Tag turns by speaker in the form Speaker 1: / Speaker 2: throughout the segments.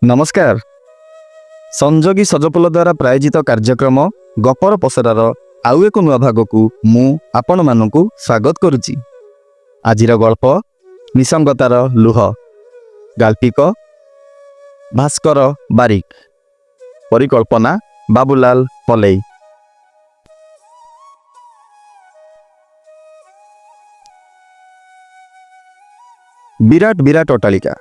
Speaker 1: ନମସ୍କାର। ସଂଯୋଗୀ ସଜଫୁଲ ଦ୍ୱାରା ପ୍ରାୟୋଜିତ କାର୍ଯ୍ୟକ୍ରମ ଗପର ପସରାର ଆଉ ଏକ ନୂଆ ଭାଗକୁ ମୁଁ ଆପଣମାନଙ୍କୁ ସ୍ୱାଗତ କରୁଛି। ଆଜିର ଗଳ୍ପ ନିସଙ୍ଗତାର ଲୁହ। ଗାଳ୍ପିକ ଭାସ୍କର ବାରିକ। ପରିକଳ୍ପନା ବାବୁଲାଲ ପଲେଇ। ବିରାଟ ବିରାଟ ଅଟ୍ଟାଳିକା।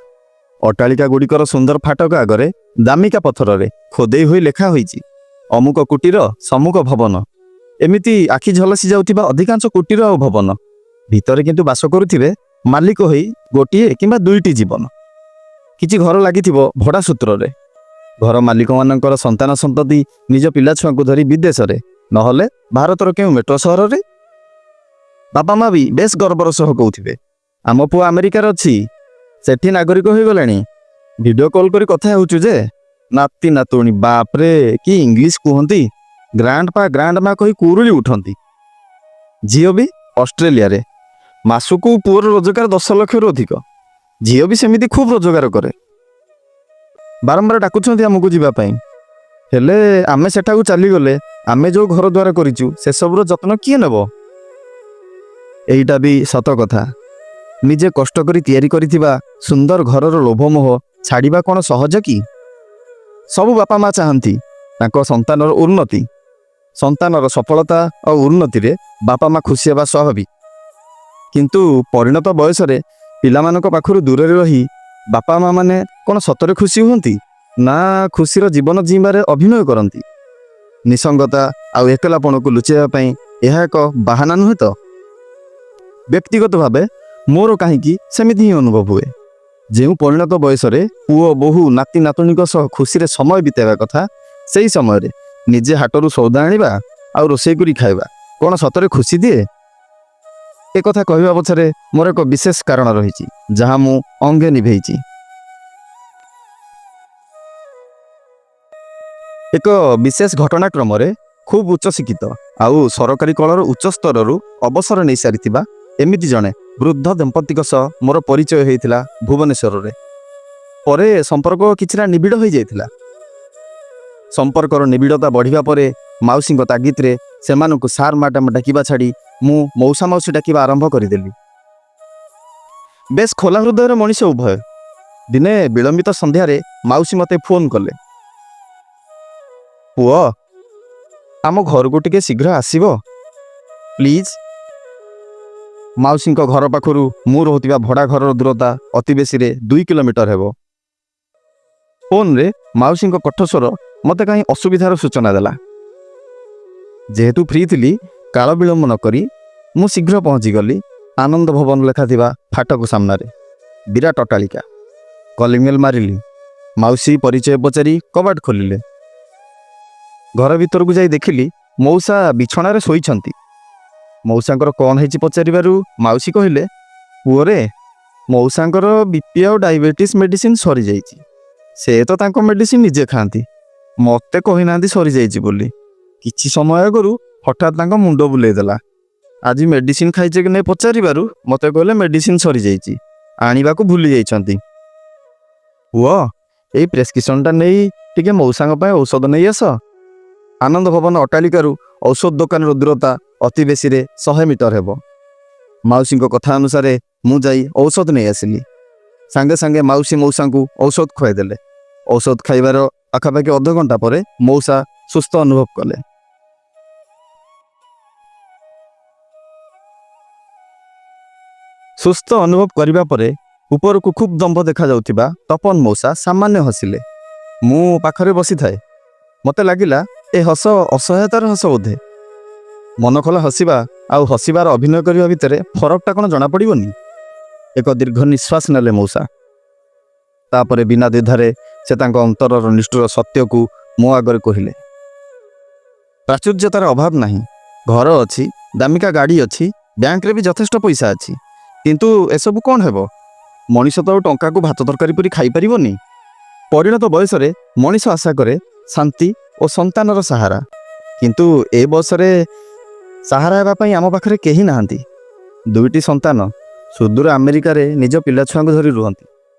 Speaker 1: ଅଟ୍ଟାଳିକା ଗୁଡ଼ିକର ସୁନ୍ଦର ଫାଟକ ଆଗରେ ଦାମିକା ପଥରରେ ଖୋଦେଇ ହୋଇ ଲେଖା ହୋଇଛି, ଅମୁକ କୁଟୀର, ସମୁକ ଭବନ। ଏମିତି ଆଖି ଝଲସି ଯାଉଥିବା ଅଧିକାଂଶ କୁଟୀର ଆଉ ଭବନ ଭିତରେ କିନ୍ତୁ ବାସ କରୁଥିବେ ମାଲିକ ହୋଇ ଗୋଟିଏ କିମ୍ବା ଦୁଇଟି ଜୀବନ। କିଛି ଘର ଲାଗିଥିବ ଭଡ଼ା ସୂତ୍ରରେ। ଘର ମାଲିକମାନଙ୍କର ସନ୍ତାନ ସନ୍ତତି ନିଜ ପିଲାଛୁଆଙ୍କୁ ଧରି ବିଦେଶରେ, ନହେଲେ ଭାରତର କେଉଁ ମେଟ୍ରୋ ସହରରେ। ବାପା ମା ବି ବେଶ ଗର୍ବର ସହ କହୁଥିବେ, ଆମ ପୁଅ ଆମେରିକାରେ ଅଛି, ସେଠି ନାଗରିକ ହୋଇଗଲାଣି, ଭିଡ଼ିଓ କଲ୍ କରି କଥା ହେଉଛୁ ଯେ। ନାତି ନାତୁଣୀ ବାପରେ କି ଇଂଲିଶ କୁହନ୍ତି, ଗ୍ରାଣ୍ଡ ପା ଗ୍ରାଣ୍ଡ ମା କହି କୁରୁଳି ଉଠନ୍ତି। ଝିଅ ବି ଅଷ୍ଟ୍ରେଲିଆରେ। ମାସକୁ ପୁଅର ରୋଜଗାର 10 ଲକ୍ଷରୁ ଅଧିକ। ଝିଅ ବି ସେମିତି ଖୁବ୍ ରୋଜଗାର କରେ। ବାରମ୍ବାର ଡାକୁଛନ୍ତି ଆମକୁ ଯିବା ପାଇଁ। ହେଲେ ଆମେ ସେଠାକୁ ଚାଲିଗଲେ ଆମେ ଯେଉଁ ଘର ଦ୍ୱାର କରିଛୁ, ସେସବୁର ଯତ୍ନ କିଏ ନେବ? ଏଇଟା ବି ସତ କଥା। ନିଜେ କଷ୍ଟ କରି ତିଆରି କରିଥିବା ସୁନ୍ଦର ଘରର ଲୋଭମୋହ ଛାଡ଼ିବା କ'ଣ ସହଜ କି? ସବୁ ବାପା ମା ଚାହାନ୍ତି ତାଙ୍କ ସନ୍ତାନର ଉନ୍ନତି। ସନ୍ତାନର ସଫଳତା ଆଉ ଉନ୍ନତିରେ ବାପା ମା ଖୁସି ହେବା ସ୍ୱାଭାବିକ। କିନ୍ତୁ ପରିଣତ ବୟସରେ ପିଲାମାନଙ୍କ ପାଖରୁ ଦୂରରେ ରହି ବାପା ମା ମାନେ କ'ଣ ସତରେ ଖୁସି ହୁଅନ୍ତି, ନା ଖୁସିର ଜୀବନ ଜିଇଁବାରେ ଅଭିନୟ କରନ୍ତି? ନିସଙ୍ଗତା ଆଉ ଏକଲାପଣକୁ ଲୁଚାଇବା ପାଇଁ ଏହା ଏକ ବାହାନା ନୁହେଁ ତ? ବ୍ୟକ୍ତିଗତ ଭାବେ ମୋର କାହିଁକି ସେମିତି ହିଁ ଅନୁଭବ ହୁଏ। ଯେଉଁ ପରିଣତ ବୟସରେ ପୁଅ, ବୋହୂ, ନାତି ନାତୁଣୀଙ୍କ ସହ ଖୁସିରେ ସମୟ ବିତାଇବା କଥା, ସେଇ ସମୟରେ ନିଜେ ହାଟରୁ ସଉଦା ଆଣିବା ଆଉ ରୋଷେଇ କରି ଖାଇବା କ'ଣ ସତରେ ଖୁସି ଦିଏ? ଏକଥା କହିବା ପଛରେ ମୋର ଏକ ବିଶେଷ କାରଣ ରହିଛି, ଯାହା ମୁଁ ଅଙ୍ଗେ ନିଭେଇଛି। ଏକ ବିଶେଷ ଘଟଣାକ୍ରମରେ ଖୁବ୍ ଉଚ୍ଚଶିକ୍ଷିତ ଆଉ ସରକାରୀ କଳର ଉଚ୍ଚ ସ୍ତରରୁ ଅବସର ନେଇସାରିଥିବା ଏମିତି ଜଣେ ବୃଦ୍ଧ ଦମ୍ପତିଙ୍କ ସହ ମୋର ପରିଚୟ ହୋଇଥିଲା ଭୁବନେଶ୍ୱରରେ। ପରେ ସମ୍ପର୍କ କିଛିଟା ନିବିଡ଼ ହୋଇଯାଇଥିଲା। ସମ୍ପର୍କର ନିବିଡ଼ତା ବଢ଼ିବା ପରେ ମାଉସୀଙ୍କ ତାଗିଦରେ ସେମାନଙ୍କୁ ସାର୍ ମ୍ୟାଡାମ ଡାକିବା ଛାଡ଼ି ମୁଁ ମଉସା ମାଉସୀ ଡାକିବା ଆରମ୍ଭ କରିଦେଲି। ବେଶ୍ ଖୋଲା ହୃଦୟର ମଣିଷ ଉଭୟ। ଦିନେ ବିଳମ୍ବିତ ସନ୍ଧ୍ୟାରେ ମାଉସୀ ମୋତେ ଫୋନ୍ କଲେ, "ପୁଅ, ଆମ ଘରକୁ ଟିକେ ଶୀଘ୍ର ଆସିବ, ପ୍ଲିଜ୍।" ମାଉସୀଙ୍କ ଘର ପାଖରୁ ମୁଁ ରହୁଥିବା ଭଡ଼ା ଘରର ଦୂରତା ଅତି ବେଶୀରେ 2 କିଲୋମିଟର ହେବ। ଫୋନ୍ରେ ମାଉସୀଙ୍କ କଣ୍ଠସ୍ୱର ମୋତେ କାହିଁ ଅସୁବିଧାର ସୂଚନା ଦେଲା। ଯେହେତୁ ଫ୍ରି ଥିଲି, କାଳ ବିଳମ୍ବ ନ କରି ମୁଁ ଶୀଘ୍ର ପହଞ୍ଚିଗଲି ଆନନ୍ଦ ଭବନ ଲେଖାଥିବା ଫାଟକ ସାମ୍ନାରେ। ବିରାଟ ଅଟ୍ଟାଳିକା। କଲିଂ ବେଲ୍ ମାରିଲି। ମାଉସୀ ପରିଚୟ ପଚାରି କବାଟ ଖୋଲିଲେ। ଘର ଭିତରକୁ ଯାଇ ଦେଖିଲି ମଉସା ବିଛଣାରେ ଶୋଇଛନ୍ତି। ମଉସାଙ୍କର କ'ଣ ହେଇଛି ପଚାରିବାରୁ ମାଉସୀ କହିଲେ, "ପୁଅରେ, ମଉସାଙ୍କର ବିପି ଆଉ ଡାଇବେଟିସ୍ ମେଡ଼ିସିନ ସରିଯାଇଛି। ସେ ତ ତାଙ୍କ ମେଡ଼ିସିନ ନିଜେ ଖାଆନ୍ତି, ମୋତେ କହିନାହାନ୍ତି ସରିଯାଇଛି ବୋଲି। କିଛି ସମୟ ଆଗରୁ ହଠାତ୍ ତାଙ୍କ ମୁଣ୍ଡ ବୁଲେଇ ଦେଲା। ଆଜି ମେଡ଼ିସିନ ଖାଇছে କି ନାହିଁ ପଚାରିବାରୁ ମୋତେ କହିଲେ ମେଡ଼ିସିନ ସରିଯାଇଛି, ଆଣିବାକୁ ଭୁଲି ଯାଇଛନ୍ତି। ପୁଅ, ଏଇ ପ୍ରେସକ୍ରିପସନଟା ନେଇ ଟିକେ ମଉସାଙ୍କ ପାଇଁ ଔଷଧ ନେଇ ଆସ।" ଆନନ୍ଦ ଭବନ ଅଟ୍ଟାଳିକାରୁ ଔଷଧ ଦୋକାନର ଦୂରତା ଅତି ବେଶୀରେ 100 ମିଟର ହେବ। ମାଉସୀଙ୍କ କଥା ଅନୁସାରେ ମୁଁ ଯାଇ ଔଷଧ ନେଇ ଆସିଲି। ସାଙ୍ଗେ ସାଙ୍ଗେ ମାଉସୀ ମଉସାଙ୍କୁ ଔଷଧ ଖୁଆଇଦେଲେ। ଔଷଧ ଖାଇବାର ପାଖାପାଖି ଅଧଘଣ୍ଟା ପରେ ମଉସା ସୁସ୍ଥ ଅନୁଭବ କଲେ। ସୁସ୍ଥ ଅନୁଭବ କରିବା ପରେ ଉପରକୁ ଖୁବ୍ ଦମ୍ଭ ଦେଖାଯାଉଥିବା ତପନ ମଉସା ସାମାନ୍ୟ ହସିଲେ। ମୁଁ ପାଖରେ ବସିଥାଏ। ମୋତେ ଲାଗିଲା ଏ ହସ ଅସହାୟତାର ହସ ବୋଧେ। ମନ ଖୋଲା ହସିବା ଆଉ ହସିବାର ଅଭିନୟ କରିବା ଭିତରେ ଫରକଟା କ'ଣ ଜଣାପଡ଼ିବନି? ଏକ ଦୀର୍ଘ ନିଶ୍ୱାସ ନେଲେ ମଉସା। ତାପରେ ବିନା ଦ୍ୱିଧାରେ ସେ ତାଙ୍କ ଅନ୍ତରର ନିଷ୍ଠୁର ସତ୍ୟକୁ ମୋ ଆଗରେ କହିଲେ, "ପ୍ରାଚୁର୍ଯ୍ୟତାର ଅଭାବ ନାହିଁ। ଘର ଅଛି, ଦାମିକା ଗାଡ଼ି ଅଛି, ବ୍ୟାଙ୍କରେ ବି ଯଥେଷ୍ଟ ପଇସା ଅଛି। କିନ୍ତୁ ଏସବୁ କ'ଣ ହେବ? ମଣିଷ ତ ଆଉ ଟଙ୍କାକୁ ଭାତ ତରକାରୀ ପରି ଖାଇପାରିବନି। ପରିଣତ ବୟସରେ ମଣିଷ ଆଶା କରେ ଶାନ୍ତି ଓ ସନ୍ତାନର ସାହାରା। କିନ୍ତୁ ଏ ବୟସରେ ସାହାରା ହେବା ପାଇଁ ଆମ ପାଖରେ କେହି ନାହାନ୍ତି। ଦୁଇଟି ସନ୍ତାନ ସୁଦୂର ଆମେରିକାରେ ନିଜ ପିଲାଛୁଆଙ୍କୁ ଧରି ରୁହନ୍ତି।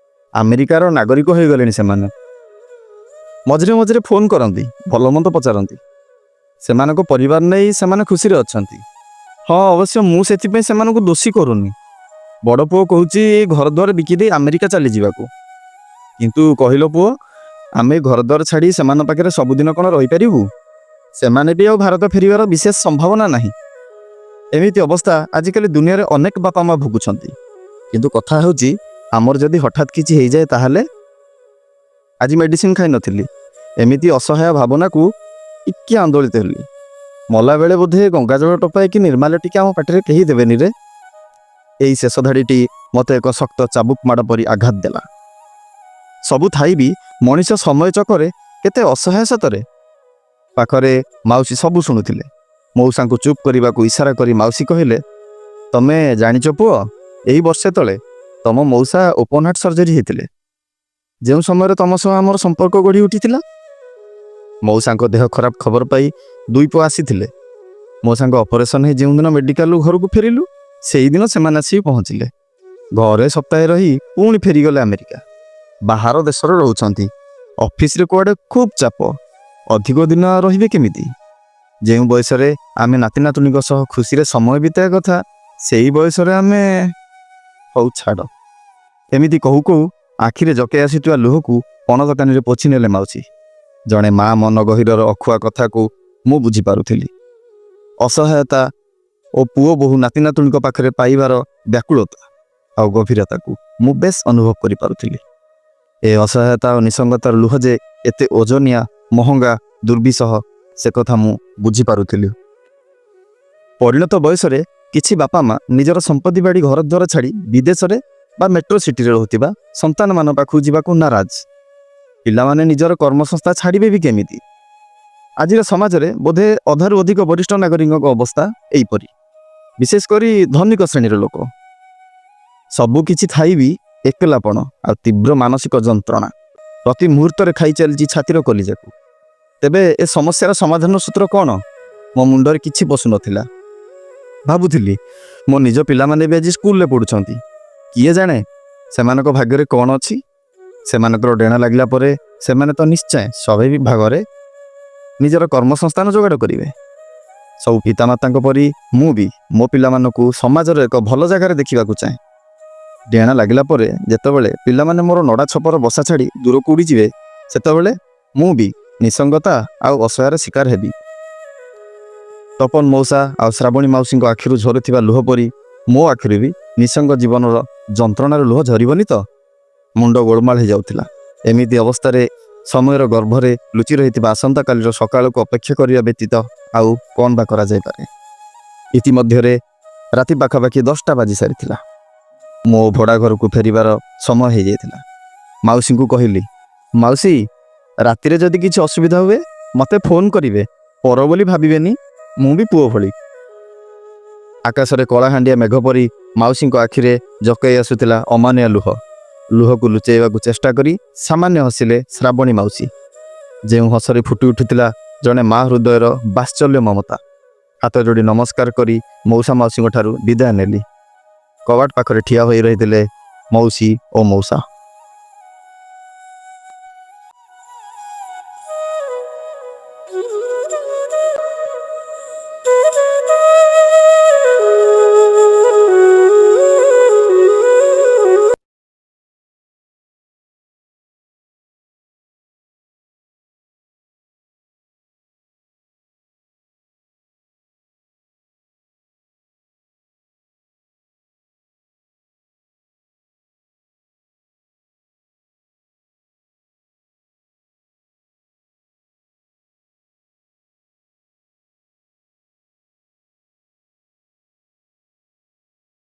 Speaker 1: ଆମେରିକାର ନାଗରିକ ହୋଇଗଲେଣି ସେମାନେ। ମଝିରେ ମଝିରେ ଫୋନ୍ କରନ୍ତି, ଭଲ ମନ୍ଦ ପଚାରନ୍ତି। ସେମାନଙ୍କ ପରିବାର ନେଇ ସେମାନେ ଖୁସିରେ ଅଛନ୍ତି। ହଁ, ଅବଶ୍ୟ ମୁଁ ସେଥିପାଇଁ ସେମାନଙ୍କୁ ଦୋଷୀ କରୁନି। ବଡ଼ ପୁଅ କହୁଛି ଏ ଘରଦ୍ୱାର ବିକି ଦେଇ ଆମେରିକା ଚାଲିଯିବାକୁ। କିନ୍ତୁ କହିଲ ପୁଅ, ଆମେ ଘରଦ୍ୱାର ଛାଡ଼ି ସେମାନଙ୍କ ପାଖରେ ସବୁଦିନ କ'ଣ ରହିପାରିବୁ? ସେମାନେ ବି ଆଉ ଭାରତ ଫେରିବାର ବିଶେଷ ସମ୍ଭାବନା ନାହିଁ। ଏମିତି ଅବସ୍ଥା ଆଜିକାଲି ଦୁନିଆରେ ଅନେକ ବାପା ମା ଭୋଗୁଛନ୍ତି। କିନ୍ତୁ କଥା ହେଉଛି, ଆମର ଯଦି ହଠାତ୍ କିଛି ହେଇଯାଏ ତାହେଲେ? ଆଜି ମେଡ଼ିସିନ ଖାଇନଥିଲି। ଏମିତି ଅସହାୟ ଭାବନାକୁ ଟିକେ ଆନ୍ଦୋଳିତ ହେଲି। ମଲାବେଳେ ବୋଧେ ଗଙ୍ଗାଜଳ ଟୋପାଏ କି ନିର୍ମାଲ୍ୟ ଟିକେ ଆମ ପାଟିରେ କେହି ଦେବେନି ରେ। ଏଇ ଶେଷ ଧାଡ଼ିଟି ମୋତେ ଏକ ଶକ୍ତ ଚାବୁକ ମାଡ଼ ପରି ଆଘାତ ଦେଲା। ସବୁ ଥାଇ ବି ମଣିଷ ସମୟ ଚକରେ କେତେ ଅସହାୟ ସତରେ। ପାଖରେ ମାଉସୀ ସବୁ ଶୁଣୁଥିଲେ। ମଉସାଙ୍କୁ ଚୁପ୍ କରିବାକୁ ଇଶାରା କରି ମାଉସୀ କହିଲେ, "ତମେ ଜାଣିଛ ପୁଅ, ଏଇ ବର୍ଷେ ତଳେ ତମ ମଉସା ଓପନ୍ ହାର୍ଟ ସର୍ଜରୀ ହେଇଥିଲେ, ଯେଉଁ ସମୟରେ ତମ ସହ ଆମର ସମ୍ପର୍କ ଗଢ଼ି ଉଠିଥିଲା। ମଉସାଙ୍କ ଦେହ ଖରାପ ଖବର ପାଇ ଦୁଇ ପୁଅ ଆସିଥିଲେ। ମଉସାଙ୍କ ଅପରେସନ୍ ହେଇ ଯେଉଁଦିନ ମେଡ଼ିକାଲରୁ ଘରକୁ ଫେରିଲୁ, ସେଇଦିନ ସେମାନେ ଆସିକି ପହଞ୍ଚିଲେ। ଘରେ ସପ୍ତାହେ ରହି ପୁଣି ଫେରିଗଲେ ଆମେରିକା। ବାହାର ଦେଶରେ ରହୁଛନ୍ତି, ଅଫିସରେ କୁଆଡ଼େ ଖୁବ୍ ଚାପ। ଅଧିକ ଦିନ ରହିବେ କେମିତି? ଯେଉଁ ବୟସରେ ଆମେ ନାତି ନାତୁଣୀଙ୍କ ସହ ଖୁସିରେ ସମୟ ବିତାଇବା କଥା, ସେଇ ବୟସରେ ଆମେ, ହଉ ଛାଡ଼।" ଏମିତି କହୁ କହୁ ଆଖିରେ ଜକେଇ ଆସିଥିବା ଲୁହକୁ ପଣତ କାନିରେ ପୋଛି ନେଲେ ମାଉସୀ। ଜଣେ ମା ମନ ଗହୀରର ଅଖୁଆ କଥାକୁ ମୁଁ ବୁଝିପାରୁଥିଲି। ଅସହାୟତା ଓ ପୁଅ ବୋହୂ ନାତି ନାତୁଣୀଙ୍କ ପାଖରେ ପାଇବାର ବ୍ୟାକୁଳତା ଆଉ ଗଭୀରତାକୁ ମୁଁ ବେଶ ଅନୁଭବ କରିପାରୁଥିଲି। ଏ ଅସହାୟତା ଓ ନିସଙ୍ଗତାର ଲୁହ ଯେ ଏତେ ଓଜନିଆ, ମହଙ୍ଗା, ଦୁର୍ବିସହ, ସେ କଥା ମୁଁ ବୁଝିପାରୁଥିଲି। ପରିଣତ ବୟସରେ କିଛି ବାପା ମା ନିଜର ସମ୍ପତ୍ତି ବାଡ଼ି ଘର ଦ୍ୱାର ଛାଡ଼ି ବିଦେଶରେ ବା ମେଟ୍ରୋ ସିଟିରେ ରହୁଥିବା ସନ୍ତାନମାନଙ୍କ ପାଖକୁ ଯିବାକୁ ନାରାଜ। ପିଲାମାନେ ନିଜର କର୍ମସଂସ୍ଥା ଛାଡ଼ିବେ ବି କେମିତି? ଆଜିର ସମାଜରେ ବୋଧେ ଅଧାରୁ ଅଧିକ ବରିଷ୍ଠ ନାଗରିକଙ୍କ ଅବସ୍ଥା ଏଇପରି, ବିଶେଷ କରି ଧନିକ ଶ୍ରେଣୀର ଲୋକ। ସବୁ କିଛି ଥାଇ ବି ଏକଲାପଣ ଆଉ ତୀବ୍ର ମାନସିକ ଯନ୍ତ୍ରଣା ପ୍ରତି ମୁହୂର୍ତ୍ତରେ ଖାଇ ଚାଲିଛି ଛାତିର କଲିଜାକୁ। ତେବେ ଏ ସମସ୍ୟାର ସମାଧାନ ସୂତ୍ର କ'ଣ? ମୋ ମୁଣ୍ଡରେ କିଛି ପଶୁନଥିଲା। ଭାବୁଥିଲି, ମୋ ନିଜ ପିଲାମାନେ ବି ଆଜି ସ୍କୁଲରେ ପଢ଼ୁଛନ୍ତି। କିଏ ଜାଣେ ସେମାନଙ୍କ ଭାଗ୍ୟରେ କ'ଣ ଅଛି? ସେମାନଙ୍କର ଡେଣା ଲାଗିଲା ପରେ ସେମାନେ ତ ନିଶ୍ଚୟ ସ୍ୱାଭାବିକ ଭାବରେ ନିଜର କର୍ମସଂସ୍ଥାନ ଯୋଗାଡ଼ କରିବେ। ସବୁ ପିତାମାତାଙ୍କ ପରି ମୁଁ ବି ମୋ ପିଲାମାନଙ୍କୁ ସମାଜର ଏକ ଭଲ ଜାଗାରେ ଦେଖିବାକୁ ଚାହେଁ। ଡେଣା ଲାଗିଲା ପରେ ଯେତେବେଳେ ପିଲାମାନେ ମୋର ନଡ଼ା ଛପର ବସା ଛାଡ଼ି ଦୂରକୁ ଉଡ଼ିଯିବେ, ସେତେବେଳେ ମୁଁ ବି ନିସଙ୍ଗତା ଆଉ ଅସହାୟର ଶିକାର ହେବି। ତପନ ମଉସା ଆଉ ଶ୍ରାବଣୀ ମାଉସୀଙ୍କ ଆଖିରୁ ଝରୁଥିବା ଲୁହ ପରି ମୋ ଆଖିରୁ ବି ନିସଙ୍ଗ ଜୀବନର ଯନ୍ତ୍ରଣାର ଲୁହ ଝରିବନି ତ? ମୁଣ୍ଡ ଗୋଳମାଳ ହେଇଯାଉଥିଲା। ଏମିତି ଅବସ୍ଥାରେ ସମୟର ଗର୍ଭରେ ଲୁଚି ରହିଥିବା ଆସନ୍ତାକାଲିର ସକାଳକୁ ଅପେକ୍ଷା କରିବା ବ୍ୟତୀତ ଆଉ କ'ଣ ବା କରାଯାଇପାରେ? ଇତିମଧ୍ୟରେ ରାତି ପାଖାପାଖି 10ଟା ବାଜି ସାରିଥିଲା। ମୋ ଭଡ଼ା ଘରକୁ ଫେରିବାର ସମୟ ହେଇଯାଇଥିଲା। ମାଉସୀଙ୍କୁ କହିଲି, "ମାଉସୀ, ରାତିରେ ଯଦି କିଛି ଅସୁବିଧା ହୁଏ ମୋତେ ଫୋନ୍ କରିବେ। ପର ବୋଲି ଭାବିବେନି, ମୁଁ ବି ପୁଅ ଭଳି।" ଆକାଶରେ କଳାହାଣ୍ଡିଆ ମେଘ ପରି ମାଉସୀଙ୍କ ଆଖିରେ ଜକେଇ ଆସୁଥିଲା ଅମାନିଆ ଲୁହ। ଲୁହକୁ ଲୁଚେଇବାକୁ ଚେଷ୍ଟା କରି ସାମାନ୍ୟ ହସିଲେ ଶ୍ରାବଣୀ ମାଉସୀ, ଯେଉଁ ହସରେ ଫୁଟି ଉଠୁଥିଲା ଜଣେ ମା ହୃଦୟର ବାତ୍ସଲ୍ୟ ମମତା। ହାତ ଯୋଡ଼ି ନମସ୍କାର କରି ମଉସା ମାଉସୀଙ୍କ ଠାରୁ ବିଦାୟ ନେଲି। କବାଟ ପାଖରେ ଠିଆ ହୋଇ ରହିଥିଲେ ମଉସୀ ଓ ମଉସା।